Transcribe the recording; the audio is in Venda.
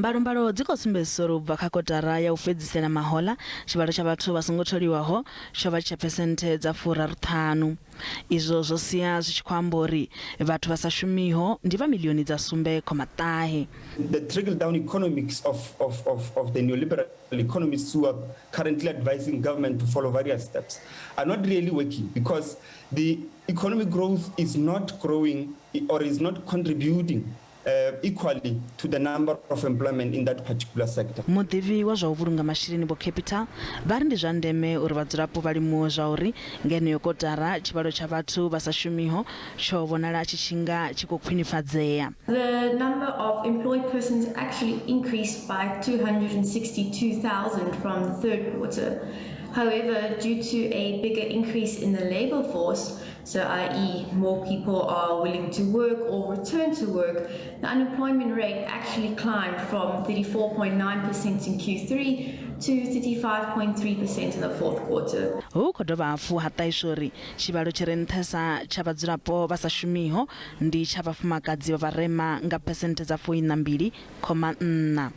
Mbalombalo dzi khou sumbedzisa uri u bva kha kotara ya u fhedzisela mahoḽa, tshivhalo tsha vhathu vha songo tholiwaho tsho vha tshi tsha phesenthe dza 35. Izwo zwo sia zwi tshi khou amba uri vhathu vha sa shumiho ndi vha miḽioni dza sumbe khoma ṱahe. The trickle-down economics of, of, of, of the neoliberal economists who are currently advising government to follow various steps are not really working because the economic growth is not growing or is not contributing uh, equally to the number of employment in that particular sector. Muḓivhi wa zwa u vhulunga masheleni Vho Capital vha ri ndi zwa ndeme uri vhadzulapo vha limuwe zwa uri nga heneyo kotara tshivhalo tsha vhathu vha sa shumiho tsho vhonala tshi tshi nga tshi khou khwinifhadzea. The number of employed persons actually increased by 262,000 from the third quarter. However, due to a bigger increase in the labor force, so i.e. more people are willing to work or return to work, the unemployment rate actually climbed from 34.9% in Q3 to 35.3% in the fourth quarter. Hu khou dovha hafhu ha ṱahiswa uri tshivhalo tshi re nṱhesa tsha vhadzulapo vha sa shumiho ndi tsha vhafumakadzi vha vharema nga phesenthe dza 42,4.